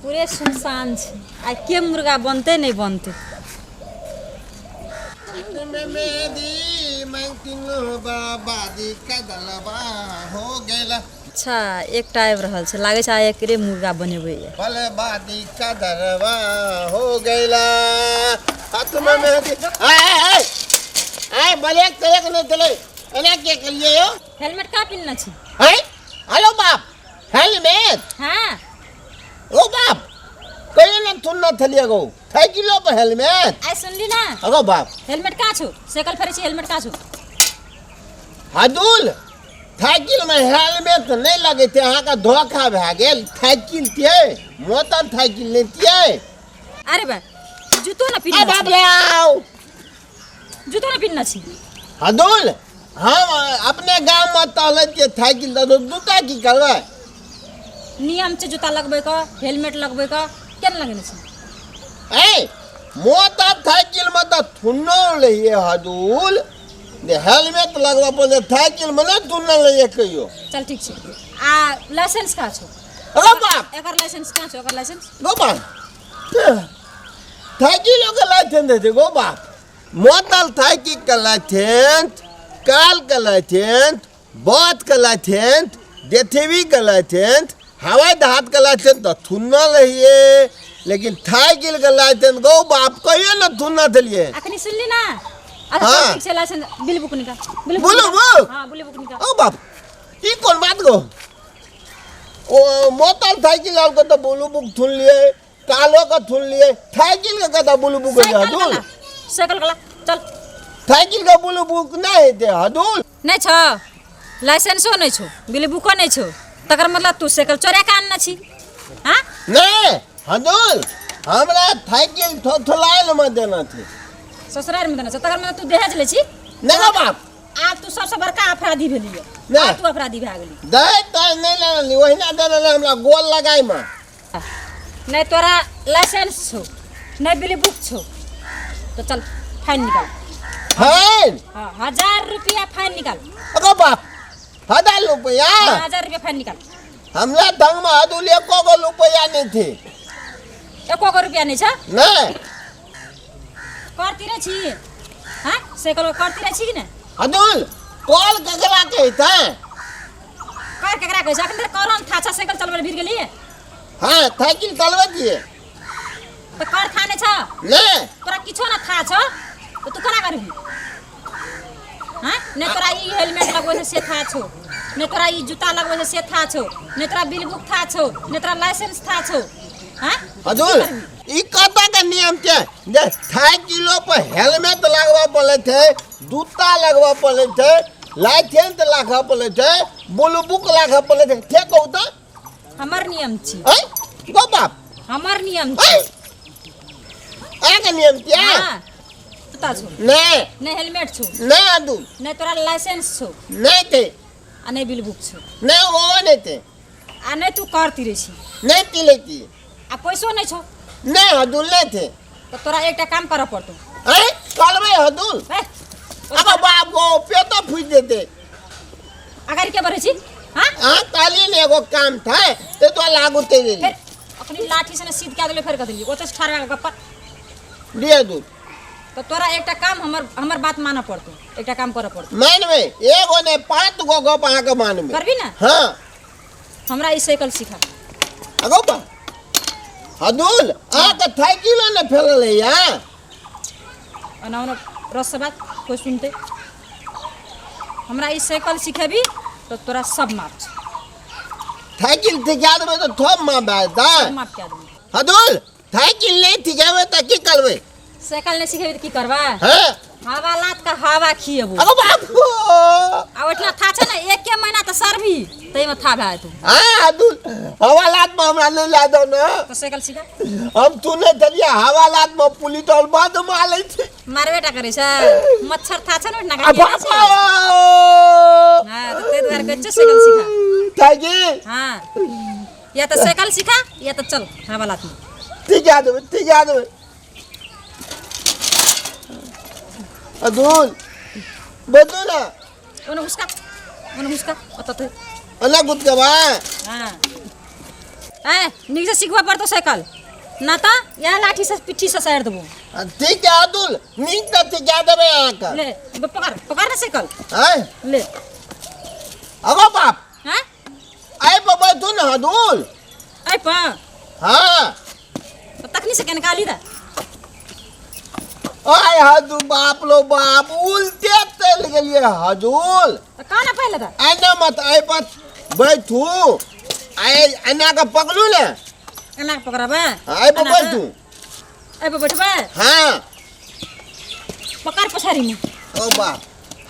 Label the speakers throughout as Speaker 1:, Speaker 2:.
Speaker 1: पूरे सुनसान छै। आ के मुर्गा बनतै नहि बनतै? अच्छा, एकटा आबि रहल छै, लागै छै आइ एकरे मुर्गा बनेबै।
Speaker 2: बलबादी का दरवा हो गैला हाथ में मेहंदी। आय आय आय, बलेक तलेक नहीं चले, एना के करिए यो?
Speaker 1: हेलमेट का पिन्हने छी?
Speaker 2: है हेलो बाप, हेलमेट।
Speaker 1: हाँ।
Speaker 2: ओ बाप, कहियो न थुन न थलिए गो साइकिलो पर हेलमेट।
Speaker 1: आइ सुनली ना?
Speaker 2: अगो बाप।
Speaker 1: हेलमेट कहाँ छौ? साइकिल फेरै छी, हेलमेट कहाँ छौ?
Speaker 2: हदुल, साइकिल में हेलमेट नहीं लगे थे, अहाँ का धोखा भए गेल। साइकिल थिए, मोटर साइकिल नहीं थिए।
Speaker 1: अरे बा, जूतो न
Speaker 2: आ
Speaker 1: पिन्हने
Speaker 2: बाप
Speaker 1: छी।
Speaker 2: रे, आओ।
Speaker 1: जूतो न पिन्हने छी।
Speaker 2: हदुल, हम अपने गाम में टहलै छियै साइकिल तऽ जूता की करबै?
Speaker 1: नियम छै जूता लगबै के, हेलमेट लगबै के, केना लगेने छी?
Speaker 2: ए मोटर साइकिल में तऽ थुन्नो लइए हदुल, जे हेलमेट लगबऽ पड़तै। साइकिल में नहि थुन्नो लइए कहियो।
Speaker 1: चल ठीक छै। आ लाइसेंस कहाँ छौ?
Speaker 2: अरे बाप।
Speaker 1: एकर लाइसेंस कहाँ छौ? एकर लाइसेंस?
Speaker 2: गो बाप, साइकिलो के लाइसेंस दै छै? गो बाप, मोटर साइकिल के लाइसेंस, कार के लाइसेंस, बस के लाइसेंस, जेसीबी के लाइसेंस, हवाई जहाज के लाइसेंस तऽ थुन्नल रहिए, लेकिन साइकिल के लाइसेंस गो बाप कहियो ने थुन्ना देलिए।
Speaker 1: अखनी सुनली ना? अच्छा।
Speaker 2: हाँ।
Speaker 1: ठीक छै, लाइसेंस, बिल बुक निकाल, बिल
Speaker 2: बुलू
Speaker 1: निकाल।
Speaker 2: बुक?
Speaker 1: हाँ, ब्लू बुक निकाल।
Speaker 2: ओ बाप, ई कोन बात गो? ओ मोटर साइकिल आर के तऽ ब्लू बुक थुन लिए, कालो के थुन लिए, साइकिल के कतऽ ब्लू बुक
Speaker 1: साइकिल
Speaker 2: हदुल?
Speaker 1: कला, साइकिल कला, चल।
Speaker 2: साइकिल के ब्लू बुक नहि हेतै हदुल।
Speaker 1: नहि छौ लाइसेंसो, नहि छौ बिल बुको, नहि छौ, तकर मतलब तू साइकिल चोरा के आनने छी? हाँ?
Speaker 2: नहि हदुल, हमरा साइकिल थोथलायल मे देना छै।
Speaker 1: ससुराल में देने छौ, तकर मतलब तू दहेज लै छी?
Speaker 2: नहि गो बाप।
Speaker 1: आब तू सबसे बड़का अपराधी भेलियै।
Speaker 2: नहि।
Speaker 1: आब तू अपराधी भए गेली।
Speaker 2: दहेज तहेज नहि लेने, ओहिना देने रहै हमरा गोल लगाइमे।
Speaker 1: नहि तोरा लाइसेंस छौ, नहि बिल बुक छौ, तो चल फाइन निकाल।
Speaker 2: फाइन?
Speaker 1: हाँ, 1000 रुपया फाइन निकाल।
Speaker 2: अगो बाप, 1000 रुपया?
Speaker 1: हाँ, 1000 रुपया फाइन निकाल।
Speaker 2: हमरा ढंग में हदुल एको गो रुपया नहीं थे।
Speaker 1: एको गो रुपया नहीं छ?
Speaker 2: नहीं।
Speaker 1: कर तिरै छी? हाँ, साइकिल कर तिरै छी कि नहि?
Speaker 2: हदुल, कॉल केकरा कहते?
Speaker 1: कर केकरा कहै छै? अखन तक कर हम था छ, साइकिल चलबै भिर गेलियै?
Speaker 2: हाँ, साइकिल चलबै छियै।
Speaker 1: तऽ कर था नहि छ?
Speaker 2: नहीं।
Speaker 1: तोरा किछो न था छ तऽ तू केना करबही? हाँ, नहि तोरा ई हेलमेट लगबै छै से था छौ, नहि तोरा ई जूता लगबै छै से था छौ, नहि तोरा बिल बुक था छौ, नहि तोरा लाइसेंस था छौ। हाँ?
Speaker 2: हजूर, ई कतऽ के नियम छै जे साइकिलो पर हेलमेट लगबऽ पड़ै छै, जूता लगबऽ पड़ै छै, लाइसेंस राखऽ पड़ै छै, ब्लू बुक राखऽ पड़ै छै? से कहू तऽ।
Speaker 1: हमर नियम छी।
Speaker 2: ऐ गो बाप।
Speaker 1: हमर नियम
Speaker 2: ऐ
Speaker 1: छी।
Speaker 2: अहाँके नियम छियै?
Speaker 1: हाँ, जूता छौ?
Speaker 2: नहि।
Speaker 1: नहि हेलमेट छौ?
Speaker 2: नहि अदू।
Speaker 1: नहि तोरा लाइसेंस छौ?
Speaker 2: नहि छै।
Speaker 1: आ नहि बिल बुक छौ?
Speaker 2: नहि, ओहो नहि छै।
Speaker 1: आ नहि तू कर तिरै छी?
Speaker 2: नहि तिलै छी।
Speaker 1: आ पैसो नहि छौ?
Speaker 2: नहि हदुल, नहि छै।
Speaker 1: तऽ तोरा एकटा काम करऽ पड़तौ।
Speaker 2: ऐ करबै हदुल?
Speaker 1: ए,
Speaker 2: अबे बाप गो, पेटो फूटि जेतै।
Speaker 1: अगाडि के बढ़ै छी? हाँ?
Speaker 2: अहाँ कहलियै ने एगो काम छै, ताहि दुआरे लागू चलि
Speaker 1: फेर
Speaker 2: एलियै।
Speaker 1: अखनी लाठी से ने सीध कए देलियै, फेर कह देलियै ओतऽ से ठाढ़ भए कऽ गप्पा
Speaker 2: दिअ दूध।
Speaker 1: तऽ तोरा एकटा काम, हमर हमर बात मानऽ पड़तौ, एकटा काम करऽ पड़तौ।
Speaker 2: मानबै, एगो नहि, पाँच गो गप अहाँके मानबै।
Speaker 1: करबी ने?
Speaker 2: हाँ।
Speaker 1: हमरा ई साइकिल सिखा।
Speaker 2: अगो बा हदुल, अहाँके साइकिलो ने फैलल है।
Speaker 1: ओना ओना रस से बात कोइ सुनतै? हमरा ई साइकिल सिखेबी तऽ तोरा सब माफ छै।
Speaker 2: साइकिल सिखा देबै तऽ थोप माफ भए जेतै?
Speaker 1: सब माफ कए देबै।
Speaker 2: हदुल, साइकिल नहि सिखेबै तऽ की करबै?
Speaker 1: साइकिल नहि सिखेबी तऽ की करबै?
Speaker 2: हाँ।
Speaker 1: हवा लात के हवा खिएबो।
Speaker 2: अगो बाप गो।
Speaker 1: आ ओहिठिना था छै ने, एके महीना तऽ सरबी, ताहिमे था भए जेतौ।
Speaker 2: हाँ हदुल, हवा लात में हमरा नहि लए दौ ने।
Speaker 1: तऽ साइकिल सिखा।
Speaker 2: हम सुनै छलियै हवा लात में पुलिस और बड मारै छै।
Speaker 1: मारबे टा करै छै, मच्छर था छै ने ओहिठिना।
Speaker 2: आ
Speaker 1: गाड़ी
Speaker 2: बाप।
Speaker 1: छै। हाँ, तऽ ताहि दुआरे कहै छियौ साइकिल सिखा।
Speaker 2: साइकिल।
Speaker 1: हाँ, या तऽ साइकिल सिखा या तऽ चल हवा लात में।
Speaker 2: ठीक है देबै, ठीक है देबै। अदुल, बदू ना।
Speaker 1: ओने घुसका, ओने घुसका, ओतऽ तो।
Speaker 2: अलग गुटके बा।
Speaker 1: हाँ, ए नीक से सिखबऽ पड़तौ साइकिल ना तऽ इएह लाठी से पिट्ठी से सारि देबो।
Speaker 2: ठीक है अतुल, नीक तऽ सिखा देबै अहाँके।
Speaker 1: ले पकड़ पकड़ ना साइकिल।
Speaker 2: आँय
Speaker 1: ले
Speaker 2: अगो बाप।
Speaker 1: हाँ
Speaker 2: आइ पर बैठू ने हदुल।
Speaker 1: आइ पर?
Speaker 2: हाँ।
Speaker 1: तखनी से केना काली दा।
Speaker 2: आय हजू बाप लो बाप उल्टे चलि गेलियै हजूल।
Speaker 1: तऽ काना पहिले दा।
Speaker 2: एना मत आइ पर बैठू, आइ एना के पकड़ू ने।
Speaker 1: एना के पकड़बै?
Speaker 2: आइ पर
Speaker 1: एना के?
Speaker 2: बैठू।
Speaker 1: आइ पर बैठबै?
Speaker 2: हाँ।
Speaker 1: पकड़ पछाड़ी में।
Speaker 2: ओ बाप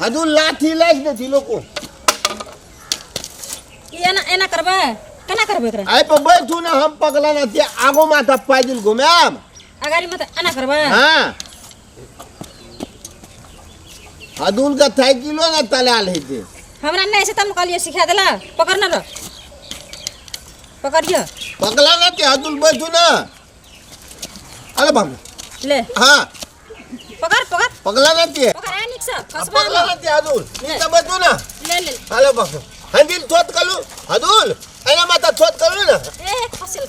Speaker 2: हजूल लाठी लागि देती लोको।
Speaker 1: ई एना एना करबै? केना करबै एकरा?
Speaker 2: आइ पर बैठू ने, हम पकड़ा ना छियै, आगू माथा पैदल घुमायब।
Speaker 1: अगाड़ी में तऽ एना करबै?
Speaker 2: हाँ। हदुल के साइकिलो ने तलाल हेतै।
Speaker 1: हमरा नहि छै तब कहलियै सिखा देला। पकड़ ना रह, पकड़ियो।
Speaker 2: पकड़ा ना ते हदुल बैठू ना। अरे बाप रे।
Speaker 1: ले।
Speaker 2: हाँ।
Speaker 1: पकड़ पकड़।
Speaker 2: पकड़ा ना ते।
Speaker 1: पकड़ आ निक से, खसबा
Speaker 2: पकड़ा ना ते हदुल, निक से बैठू ना।
Speaker 1: ले ले।
Speaker 2: अरे बाप रे। हंडिल थोत कलू हदुल, एना माथा थोत कलू ना।
Speaker 1: ए खसल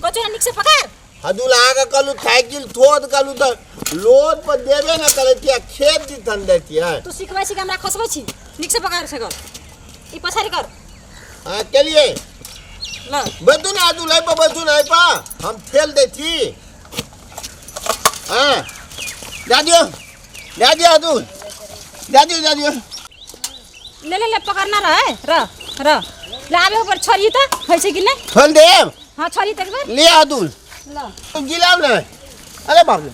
Speaker 1: बचो ना, निक से पकड़।
Speaker 2: हदुल आगे कलू साइकिल थोत कलू त लोड पर देबे ना करे तिया, खेत दिथन देतिया।
Speaker 1: तू सिखबै छी कि हमरा खसबै छी? निक से पकड़ सकल, ई पछाड़ी कर।
Speaker 2: हां चलिए।
Speaker 1: ल
Speaker 2: बैठू ना हदुल, आई पर बैठू ना, आई पर हम ठेल दै छी। हां जा दियो, जा दियो हदुल, जा दियो, जा दियो।
Speaker 1: ले ले ले पकड़ना रहे, रह रह। ले आबे ऊपर छोड़ी त होइ छै कि नै?
Speaker 2: छोड़ देब?
Speaker 1: हां छोड़ी त एक बेर।
Speaker 2: ले हदुल।
Speaker 1: ल।
Speaker 2: तू गिलाव ना। अरे बाप रे।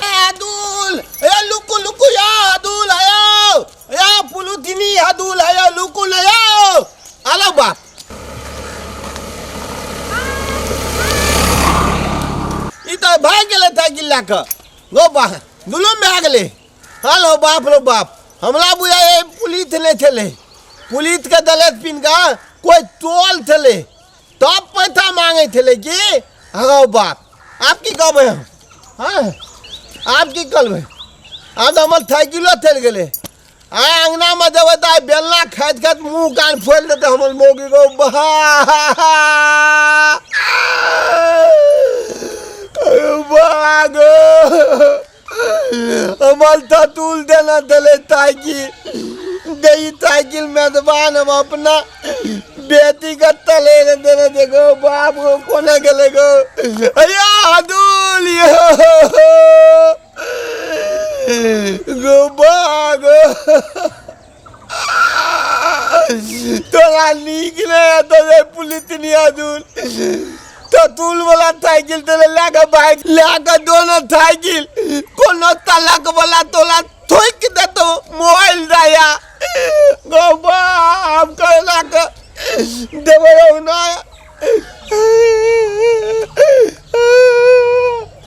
Speaker 2: हदुल, ए लुकु लुकु या हदुल आयो, या पुलुथिनी हदुल आयो, लुकु ले आओ। आलो बाप। ई त भाग गेलै साइकिल लए कऽ। गो बा, दुनू भए गेलै। हेलो बाप रो बाप, हमरा बुझाइ पुलिस नहि छलै, पुलिस के दलत पिन कऽ कोइ टोल छलै तब पैसा मांगै छलै कि। हँ बाप, आब की कहबै हम? हँ आब की करबै? आब तऽ हमर साइकिलो चलि गेलै। आइ अङ्गनामे जेबै तऽ आइ बेलना खाइत खाइत मुँह कान फोड़ि देतै हमर मौगी। गो बाग, हमर ततुल देना छलै साइकिल, दही साइकिल मेजबान हम अपना बेटी के तले ने देने देखो बाप गो, कोना गेलै गो। अरे हदुल यो गो बाग, तोरा नीक नहि हेतौ रे पुलिसनी हदुल। ततुल वाला साइकिल तोरा लए कऽ भागि, लए कऽ दोनो साइकिल कोनो तलक वाला तोरा ठोकि देतौ मोबाइल दाया। गो बाप, कोना कऽ देबै रौ ना।